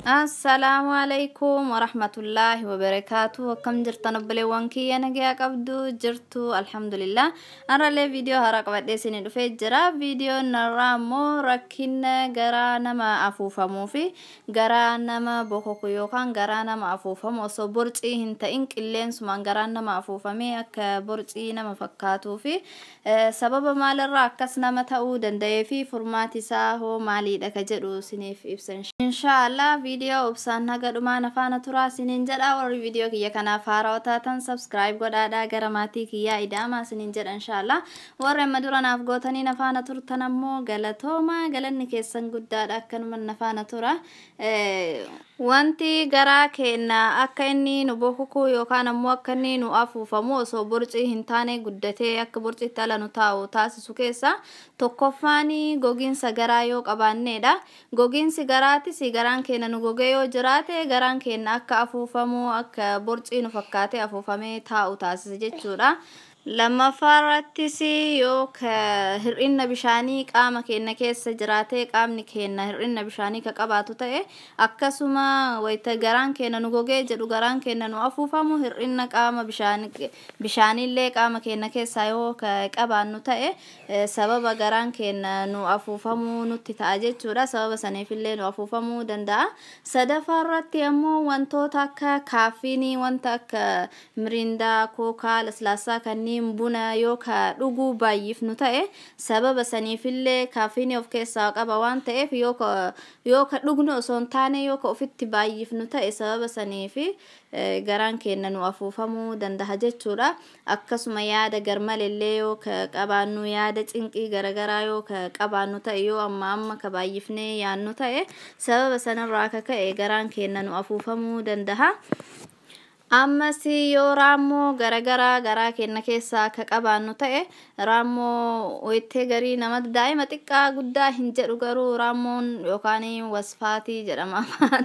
Assalaamu alaikum warahmatullaahi wabarakaatu. Akkam jirtan obboleewwan kiyya? Nagayaa qabdu jirtu? Alhamdulillah. Har'allee viidiyoo haaraa qabadhee isinii dhufee jira. Viidiyoon har'aa immoo rakkina garaa nama afuufamuu fi garaa nama bokoku yookaan garaa nama afuufamu osoo borcii hin ta'in qilleensumaan garaan nama afuufamee akka borcii nama fakkaatuu fi sababa maalirraa akkas nama ta'uu danda'ee fi furmaati isaa hoo maaliidha ka jedhu isiniif ibsa. Inshaallah viidiyoo obsaan haga dhumaa na faana turaa isiniin jedha. Warri viidiyoo kiyya kanaaf haarawaa taatan subscribe godhaadhaa gara maatii kiyyaa ida'amaa isiniin jedha inshaallah. Warri amma dura naaf gootanii na faana turtan ammoo galatooma, galanni keessan guddaadha, akkanuma na faana tura. Wanti garaa keenya akka inni nu bokokuu yookaan ammoo akka inni nu afuufamu osoo borcii hin taane guddatee akka borciitti ala nu taa'u taasisu keessa tokkoffaan gogiinsa garaa yoo qabaanneedha. Gogiinsi garaatis garaan keenya nu gogee yoo jiraate garaan keenya akka afuufamu, akka borcii nu fakkaatee afuufamee taa'u taasisa jechuudha. Lammaffaa irrattis yoo hir'ina bishaanii qaama keenya keessa jiraatee, qaamni keenya hir'ina bishaanii ka qabaatu ta'e, akkasuma wayita garaan keenya nu gogee jedhu garaan keenya nu afuufamu, hir'ina qaama bishaaniillee qaama keenya keessaa yoo ka qabaannu ta'e sababa garaan keenya nu afuufamuu nutti ta'a jechuudha. Sababa saniifillee nu afuufamuu danda'a. Sadaffaa irratti ammoo wantoota akka kaaffiinii, wanta akka mirindaa, kookaa, laslaasaa kanneen, buna yoo ka dhuguu baay'ifnu ta'e sababa saniifillee kaafiinii of keessaa qaba waan ta'eef yoo ka dhugnu osoo hin taane yoo ka ofitti baay'ifnu ta'e sababa saniifi garaan keenya nu afuufamuu danda'a jechuudha. Akkasuma yaada garmalellee yoo ka qabaannu, yaada cinqii garaagaraa yoo ka qabaannu ta'e, yoo amma amma ka baay'ifnee yaannu ta'e sababa sanarraa akka ka'e garaan keenya nu afuufamuu danda'a. Ammas yoo raammoo garagaraa garaa keenya keessaa akka qabaannu ta'e, raammoo wayitee garii nama daa'ima xiqqaa guddaa hin jedhu, garuu raammoon yookaan wasfaatii jedhama afaan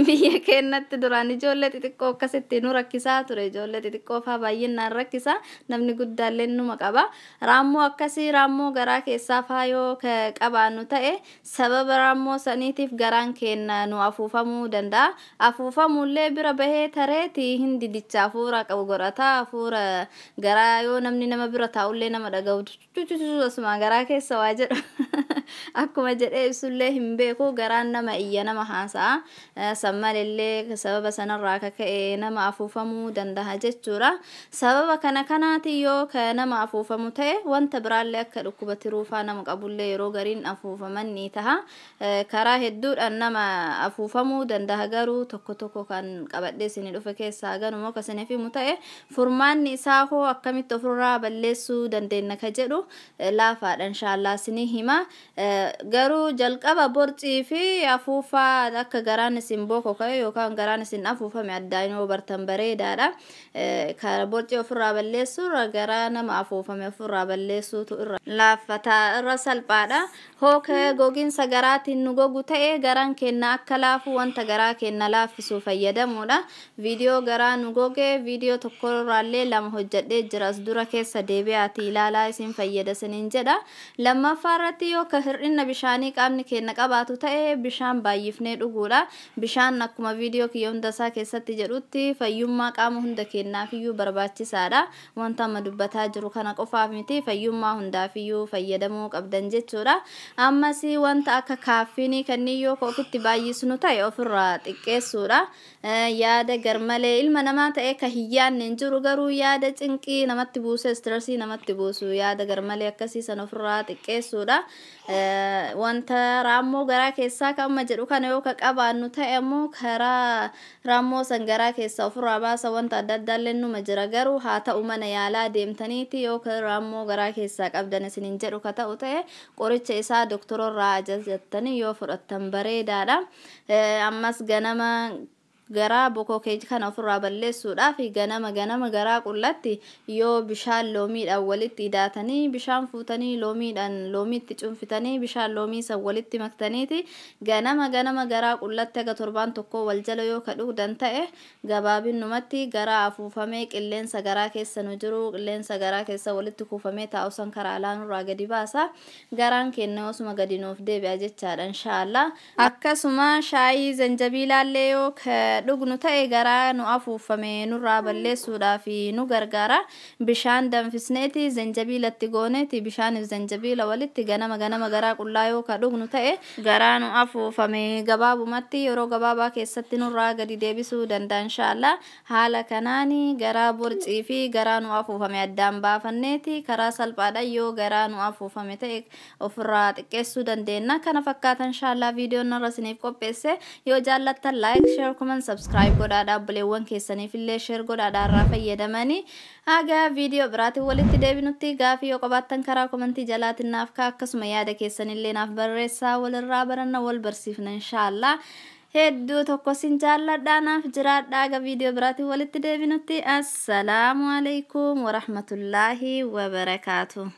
biyya keenyatti, duraan ijoollee xixiqqoo akkasitti nu rakkisaa ture. Ijoollee xixiqqoo faa baay'inaan rakkisa, namni guddaallee numa qaba. Raammoo akkasii, raammoo garaa keessaa faa yoo qabaannu ta'e sababa raammoo saniitiif garaan keenya nu afuufamuu danda'a. Afuufamullee bira bahee tareeti hin didicha hafuura qabu godhata. Hafuura garaa yoo namni nama bira taa'ullee nama dhaga'u asuma garaa keessa waa jedhu, akkuma jedhee ibsullee hin beeku, garaan nama iyya, nama haasa'a. San malillee sababa sanarraa akka ka'e nama afuufamuu danda'a jechuudha. Sababa kana kanaati yoo ka nama afuufamu ta'e, wanta biraallee akka dhukkuba tiruufaa nama qabullee yeroo gariin afuufaman ni taha. Karaa hedduudhaan nama afuufamuu danda'a, garuu tokko tokko kan qabadhee isinii dhufe keessaa ganuma akka isiniif himu ta'e, furmaanni isaa hoo akkamitti ofirraa balleessuu dandeenya ka jedhu laafaadha, inshaallah isinii hima. Garuu jalqaba borcii fi afuufaa akka garaan isin boko ka'e yookaan garaan isin afuufame addaan yoo bartan bareedaadha. Borcii ofirraa balleessuu garaa nama afuufame ofirraa balleessuutu irra laaffataa, irra salphaadha. Hoo gogiinsa garaatiin nu gogu ta'e garaan keenya akka laafu wanta garaa keenya laaffisu fayyadamuudha. Viidiyoo garaa nu goge viidiyoo tokkorraallee lama hojjedhee jira, as dura keessa deebi'aatii ilaalaa, isin fayyada isiniin jedha. Lammaffaa irratti yoo ka hir'ina bishaanii qaamni keenya qabaatu ta'e bishaan baay'ifnee dhuguudha. Bishaan akkuma viidiyoo kiyya hundasaa keessatti jedhutti fayyummaa qaama hunda keenyaafiyyuu barbaachisaadha. Wanta amma dubbataa jiru kana qofaaf miti, fayyummaa hundaafiyyuu fayyadamuu qabdan jechuudha. Ammas wanta akka kaaffiinii kanneen yoo ka ofitti baay'isnu ta'e ofirraa xiqqeessuudha. Yaada garmalee, ilma namaa ta'e ka hin yaadne hin jiru, garuu yaada cinqii namatti buuse, stressii namatti buusu, yaada garmalee akkasii san ofirraa xiqqeessuudha. Wanta raammoo garaa keessaa kan amma jedhu kana yoo ka qabaannu ta'e ammoo karaa raammoo san garaa keessaa ofirraa baasa wanta adda addaallee numa jira, garuu haa ta'u mana yaalaa deemtaniiti yoo ka raammoo garaa keessaa qabdan isiniin jedhu ka ta'u ta'e qoricha isaa doktororraa ajajattanii yoo fudhattan bareedaadha. Ammas ganama Garaa bokokee kana ofirraa balleessuudhaaf ganama ganama garaa qullatti yoo bishaan loomiidhaan walitti idaatanii, bishaan fuutanii loomiidhaan loomiitti cuunfitanii, bishaan loomii san walitti maktaniiti ganama ganama garaa qullatti haga torbaan tokko wal jala yoo ka dhugdan ta'e, gabaabinumatti garaa afuufamee qilleensa garaa keessa nu jiru, qilleensa garaa keessa walitti kuufamee taa'u san karaa alaa nurraa gadi baasa. Garaan keenya osuma gadi nuuf deebi'a jechaadha, inshaallah. Akkasuma shaayii zanjabiilaallee yoo dhugnu ta'e garaa nu afuufame nurraa balleessuudhaaf nu gargaara. Bishaan danfisneeti zanjabiilatti gooneeti bishaaniif zanjabiila walitti ganama ganama garaa qullaa yoo ka dhugnu ta'e, garaa nu afuufame gabaabumatti yeroo gabaabaa keessatti nurraa gadi deebisuu danda'a, inshaallah. Haala kanaan garaa borcii fi garaa nu afuufame addaan baafanneeti karaa salphaadhaan yoo garaa nu afuufame ta'e ofirraa xiqqeessuu dandeenya. Kana fakkaata, inshaallah, viidiyoon narra isiniif qopheesse. Yoo jaallattan like, share, comment, subscribe godhaadha. Obboleewwan keessaniif illee share godhaadha irraa fayyadamanii. Haga viidiyoo biraatiin walitti deebinutti gaafii yoo qabaattan karaa komentii jalaatiin naaf ka'a. Akkasuma yaada keessanillee naaf barreessaa, walirraa baranna, wal barsiifna, inshaallah. Hedduu tokko sin jaalladhaa, naaf jiraadhaa. Haga viidiyoo biraatiin walitti deebinutti, assalaamu alaikum warahmatullaahi wabarakaatu.